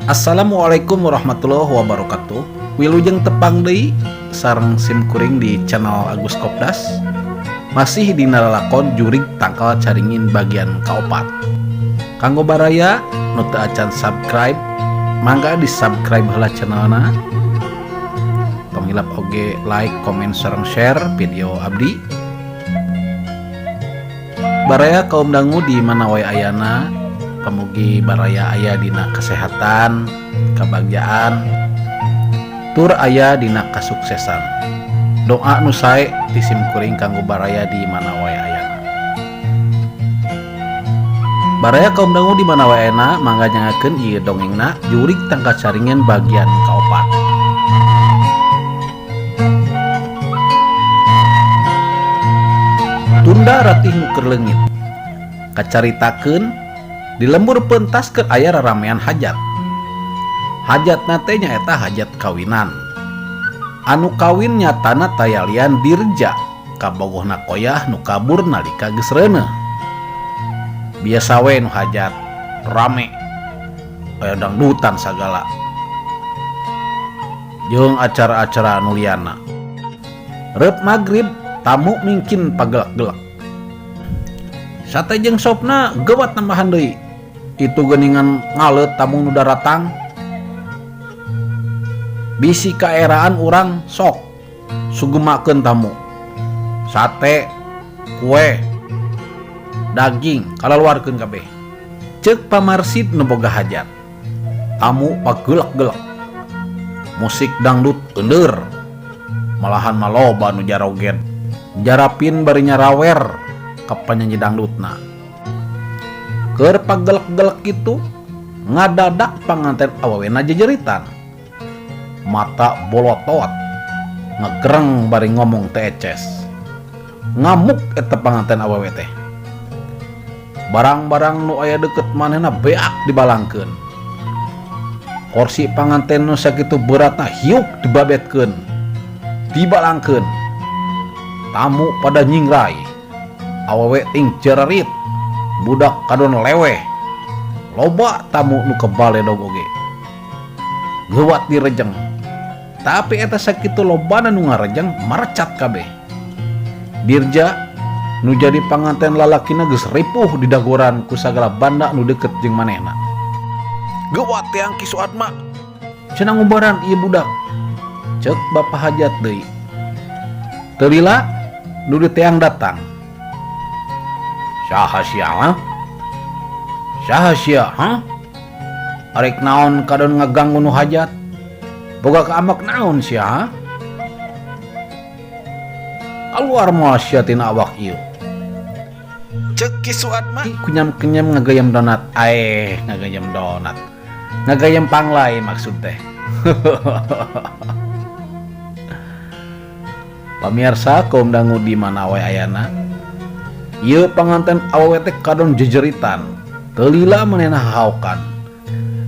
Assalamualaikum warahmatullahi wabarakatuh. Wilujeng tepang deui sareng sim kuring di channel Agus Kopdas. Masih dina lalakon Jurig Tangkal Caringin bagian kaopat. Kanggo baraya nu teu acan subscribe, mangga di subscribe heula channelna. Tong hilap oge like, komen, sareng share video abdi. Baraya kaum dangu di mana wae ayana, pamugi baraya aya dina kesehatan, kebahagiaan, tur aya dina kasuksesan. Doa nu sae ti sim kuring kanggo baraya di mana wae ayana. Baraya kaum dangu di mana wae ayana, mangga nyangakeun ieu dongengna Jurig Tangkal Caringin bagian kaopat. Tunda ratih nu keur leungit. Kacaritakeun di lembur pentas keur aya raramean hajat. Hajatna teh nyaeta hajat kawinan. Anu kawin nyatana tayalian dirja kabogohna koyah nu kabur nalika geus reuneuh. Biasa we nu hajat rame aya dangdutan sagala. Jeung acara-acara nu liana. Reup magrib tamu mingkin pagelak-gelak. Sate jeung sopna geuwat nambahan deui. Itu geuningan ngaleut tamu nu daratang. Bisi kaeraan urang sok sugemakeun tamu. Sate, kue, daging kalaluarkeun kabeh. Ceuk pamarsid nu boga hajat. Tamu pagelak-gelak. Musik dangdut eundeur. Malahan maloba nu jaroget. Jarapin bari nyarawer ka panyanyi dangdutna. Keur pagelek-gelek kitu ngadadak panganten awewena jejeritan. Mata bolotot, ngegereng bari ngomong teh eces. Ngamuk eta panganten awewe teh. Barang-barang nu aya deukeut manehna beak dibalangkeun. Kursi panganten nu sakitu beratna hiuk dibabetkeun. Dibalangkeun. Tamu pada nyingrai. Awewe ting jererit. Budak kadon leweh. Loba tamu nu kebaledog oge. Geuwat direjeng. Tapi eta sakitu lobana nu ngarejeng marecat kabeh. Dirja nu jadi panganten lalakina geus ripuh didagoran ku sagala banda nu deukeut jeung manehna. Geuwat teang Ki Suatma. Cenah ngubaran ieu budak. Ceuk bapa hajat deui. Teu lila nu diteang datang. Saha sia, ha? Saha sia, ha? Arek naon kadon ngaganggu nu hajat? Boga kaamak naon sia, ha? Kaluar moal sia tina awak ieu. Ceuk Ki Suatma. Kunyam-kenyam ngagayam donat. Aeh, ngagayam donat. Ngagayam panglai maksud teh. Pamirsa kaum dangu di mana wae ayana. Ieu panganten awewe teh kadon jejeritan. Teu lila manehna hahaokan.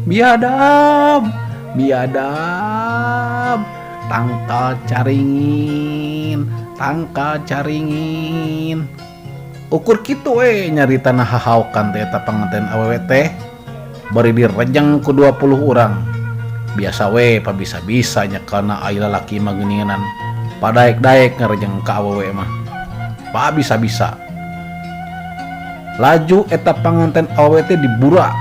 Biadab, biadab. Tangkal caringin, tangkal caringin. Ukur kitu we nyaritana hahaokan teh eta panganten awewe teh. Bari direjeng ku 20 urang. Biasa we pabisa-bisa nya kana aya lalaki mah geuninganan. Padaek-daek ngarejeng ka awewe mah. Pabisa-bisa. Laju eta panganten awewe teh dibura.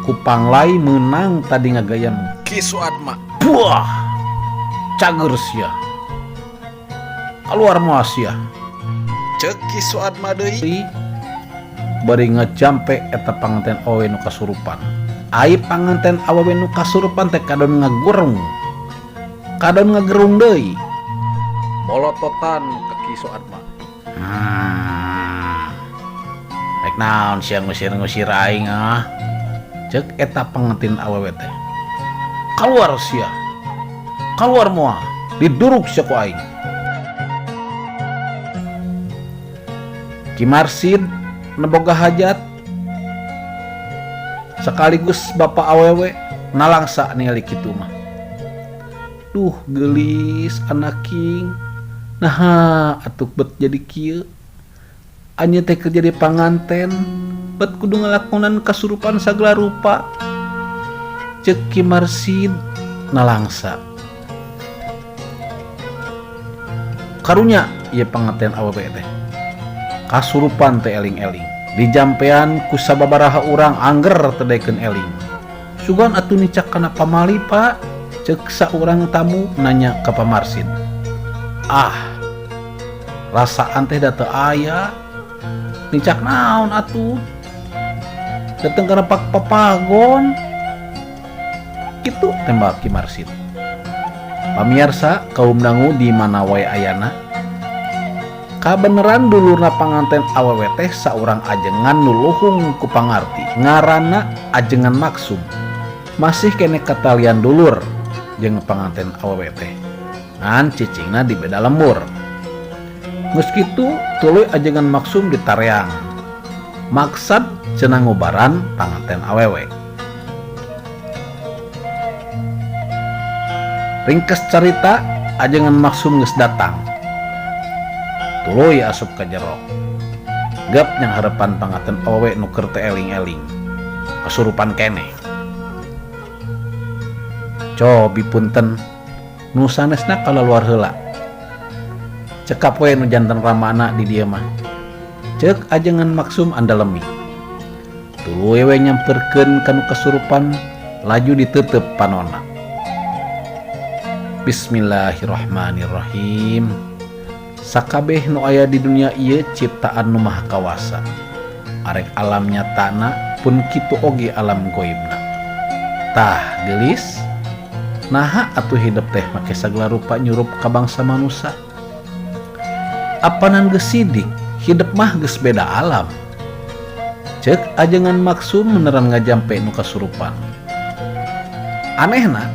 Ku panglai meunang tadi ngagayam Ki Suatma. Buah. Cager sia. Kaluar moal sia. Ceuk Ki Suatma deui. Bari ngejampe eta panganten awewe nu kasurupan. Ai panganten awewe nu kasurupan teh kadon ngagurung. Kadon ngagerung deui. Bolototan ka Ki Suatma. Rek naon sia ngusir-ngusir aing ah. Ceuk eta panganten awewe teh. Kaluar sia. Kaluar moal, diduruk sia ku aing. Ki Marsid neboga hajat sekaligus bapak awewe nalangsa ningali kitu mah. Duh geulis anak king. Naha atuh bet jadi kieu. Anjeun teh keur jadi panganten, bet kudu ngalakonan kasurupan sagala rupa. Cek Ki Marsid nalangsa. Karunya ieu panganten awewe teh. Kasurupan teh eling-eling. Dijampean ku sababaraha urang angger teu daekeun eling. Sugan atuh nicak kana pamali, Pak? Cek saurang tamu nanya ka Pa Marsid. Ah, rasaan teh da teu aya. Nicak naon atuh? Dateng kana pak papagon. Kitu tembak Ki Marsid. Pamiarsa kaum dangu di mana wae ayana. Kabeneran dulurna panganten awewe teh saurang ajengan nu luhung ku pangarti. Ngaranna Ajengan Maksum. Masih keneh katalian dulur jeung panganten awewe teh. Ngan cicingna di beda lembur. Geus kitu tuluy Ajengan Maksum ditareang. Maksad cenah ngubaran panganten awewe. Ringkes carita Ajengan Maksum geus datang. Tuluy asup ka jero. Gep nyanghareupan panganten awewe nu keur teu eling-eling. Kasurupan keneh. Cobi punten nu sanesna kalaluar heula. Cekap we nu janten ramana di dieu mah. Ceuk Ajengan Maksum andalemi. Tuluy we nyamperkeun ka nu kasurupan laju diteuteub panonna. Bismillahirrahmanirrahim. Sakabeh nu aya di dunia ieu ciptaan nu Maha Kawasa. Arek alam nyatana pun kitu oge alam goibna. Tah geulis, naha atuh hidep teh make sagala rupa nyurup ka bangsa manusa. Apanan geus sidik, hidep mah geus beda alam. Ceuk Ajengan Maksum meneran ngajampe nu kasurupan. Anehna,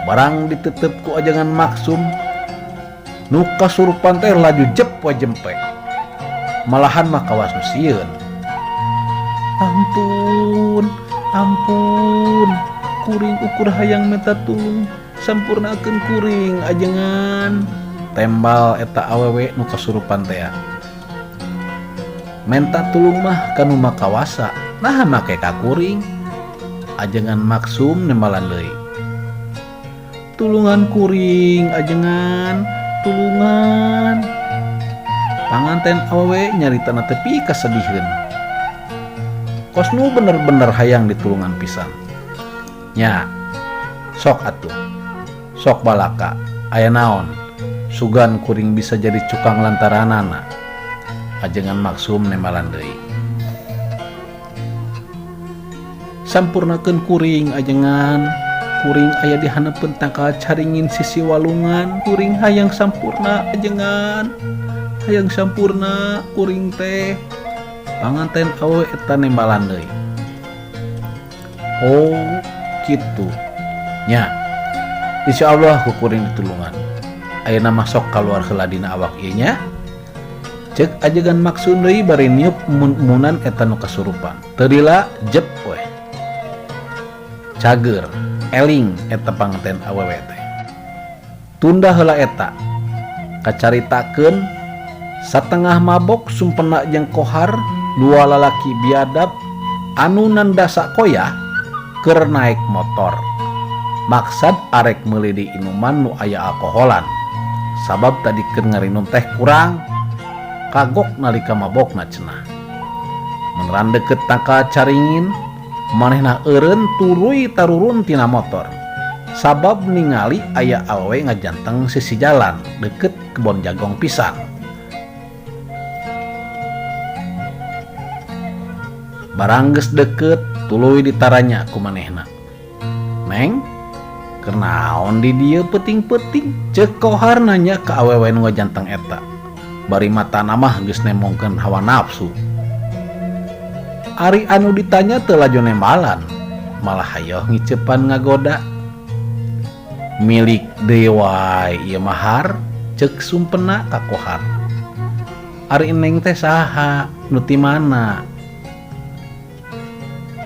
barang ditutup ku Ajengan Maksum, nu kasurupan teh laju jep we jempe. Malahan mah kawas nu sieun. Ampun, ampun, kuring ukur hayang minta tulung, sampurnakeun kuring ajengan. Tembal eta awewe nu kasurupan teh. Menta tulung mah ka nu makawasa, naha make ka kuring. Ajengan Maksum nembalan deui. Tulungan kuring ajengan, tulungan. Panganten awewe nyaritana tepi kasediheun. Kos nu bener-bener hayang ditulungan pisan. Nya, sok atuh. Sok balaka, aya naon? Sugan kuring bisa jadi cukang lantaranana. Ajengan Maksum nembalan deui. Sampurnakeun kuring ajengan. Kuring aya di haneupeun tangkal caringin sisi walungan. Kuring hayang sampurna ajengan. Hayang sampurna kuring teh. Panganten awewe eta nembalan deui. Oh, kitu. Nya. Insyaallah ku kuring ditulungan. Ayeuna mah sok kaluar heula dina awak ieu nya. Ceuk Ajengan Maksum deui bari niup emun-emunan eta nu kasurupan. Teu lila jep weh. Cager, eling eta panganten awewe teh. Tunda heula eta. Kacaritakeun satengah mabok sumpena jeung Kohar dua lalaki biadab anu nandasa koyah keur naik motor. Maksad arek meuli di inuman nu aya alkoholan. Sabab tadi keur ngarinum teh kurang kagok nalika mabokna cenah. Meneran deket tangkal caringin, manehna eureun tuluy tarurun tina motor. Sabab ningali aya awewe ngajanteng sisi jalan deket kebon jagong pisan. Barang geus deket tuluy ditaranya ku manehna. Neng, kenaon di dieu peuting-peuting? Ceuk Kohar nanya ka awewe nu ngajanteng eta. Bari matana mah geus nemongkeun hawa nafsu. Ari anu ditanya teu laju nembalan, malah hayoh ngiceupan ngagoda. Milik deui wae ieu mah har, ceuk sumpena ka Kohar. Ari neng teh saha, nu ti mana?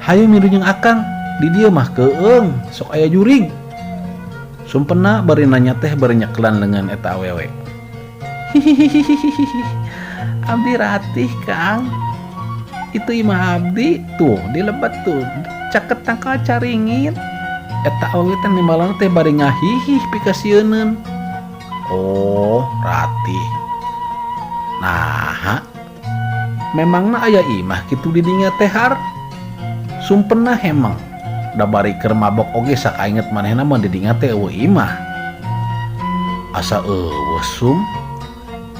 Hayu milu jeung akang, di dieu mah keueung, sok aya jurig. Sumpena bari nanya teh bari nyekelan leungeun eta awewe. Hihihihihi. Abdi Ratih, Kang. Itu imah abdi tuh di lebet tuh, caket tangkal caringin. Eta awewe teh nimbalan teh bari ngahihih pikasieuneun. Oh, Ratih. Naha? Memangna aya imah kitu di dinya teh Har? Sumpena hemeng. Da bari keur mabok oge sakainget manehna mah di dinya teh eueuh imah. Asa eueuh Sum.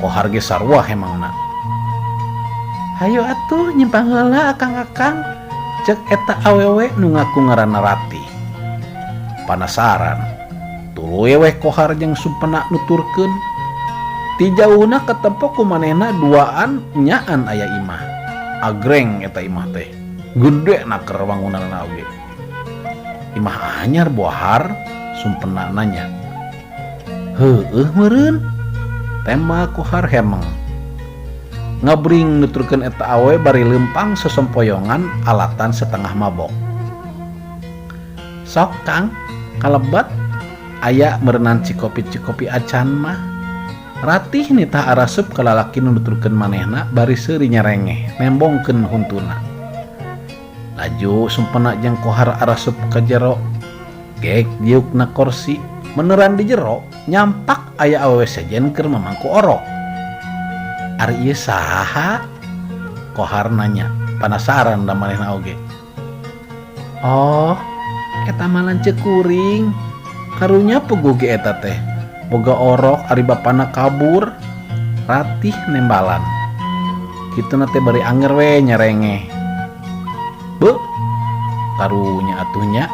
Kohar ge sarua hemengna. Hayu atuh nyimpang heula akang-akang, cek eta awewe nu ngaku ngaranna Ratih. Panasaran, tuluy weh Kohar jeung Sumpena nuturkeun. Ti jauhna katempo ku manehna duaan nyaan aya imah. Agreng eta imah teh. Gede naker wangunanna oge. Imah anyar Bohar, Sumpena nanya. Heueuh meureun, tema Kohar hemeng. Ngabring nuturkeun eta awewe bari leumpang sosompoyongan alatan setengah mabok. Sok Kang, kalebet aya meureunan cikopi-cikopi acan mah. Ratih nitah arasup ka lalaki nu nuturkeun manehna bari seuri nyarengeh nembongkeun huntuna. Laju Sumpena jeung Kohar arasup ka jero. Gek diukna korsi, meneran di jero nyampak aya awewe sejen keur mamangku orok. Ari ieu saha? Kohar nanya, panasaran da manehna oge. Oh, eta mah lanceuk kuring. Karunya puguh ge eta teh. Boga orok ari bapana kabur. Ratih nembalan. Kituna teh bari anger we nyarengeh. Beuh, karunya atuh nya.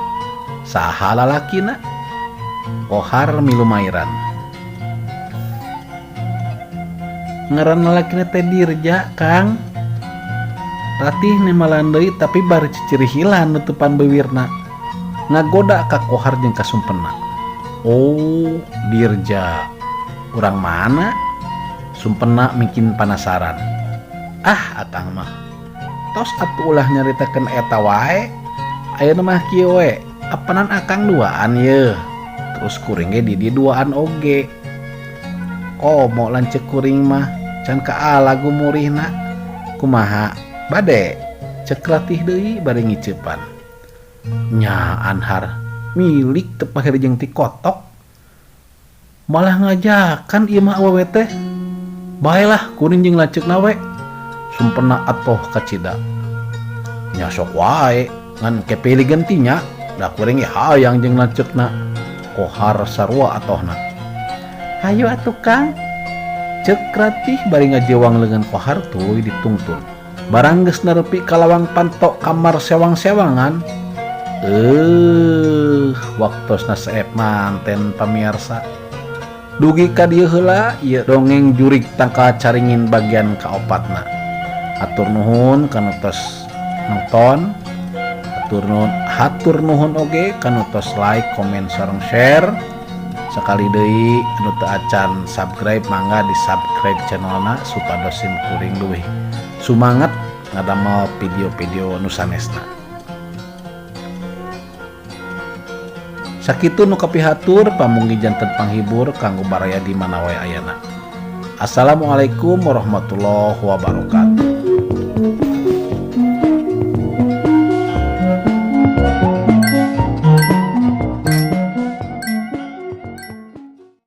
Saha lalakina? Kohar milumairan. Ngaran lalakina teh Dirja, Kang. Ratih nembalan deui tapi bari cicirihilan nutupan beuwirna. Ngagoda ka Kohar jeung ka Sumpena. Oh, Dirja. Urang mana? Sumpena mungkin panasaran. Ah, akang mah. Tos atuh ulah nyaritakeun eta wae. Ayeuna mah kieu we. Apanan akang duaan yeuh. Terus kuring ge di dieu duaan oge. Komo lanceuk kuring mah can kaala gumurihna. Kumaha? Bade cek Ratih deui bari ngiceupan. Nya Anhar milik teu pahir jeung ti kotok. Malah ngajakan ieu mah awewe teh. Baelah kuring jeung lanceukna we. Sumpena atoh kacida. Nya sok wae ngan ke pilih gentinya. Da kuring ge hayang jeung lanceukna. Kohar sarua atohna. Hayu atuh Kang. Cek Ratih bari ngajewang leungeun Kohar tuluy ditungtun. Barang geus nerepi ka lawang panto kamar sewang-sewangan. Waktosna seep manten pamirsa. Dugi ka dieu heula ieu dongeng jurig tangkal caringin bagian kaopatna. Hatur nuhun kanu tos nonton. Hatur nuhun, hatur nuhun oge kanu tos like, komen, sareng share. Sakali deui anu teu acan subscribe mangga di subscribe channelna supados sim kuring leuwih sumangat ngadamel video-video nu sanesna. Sakitu nu kapihatur pamugi janten panghibur kanggo baraya di mana wae ayana. Assalamualaikum warahmatullahi wabarakatuh.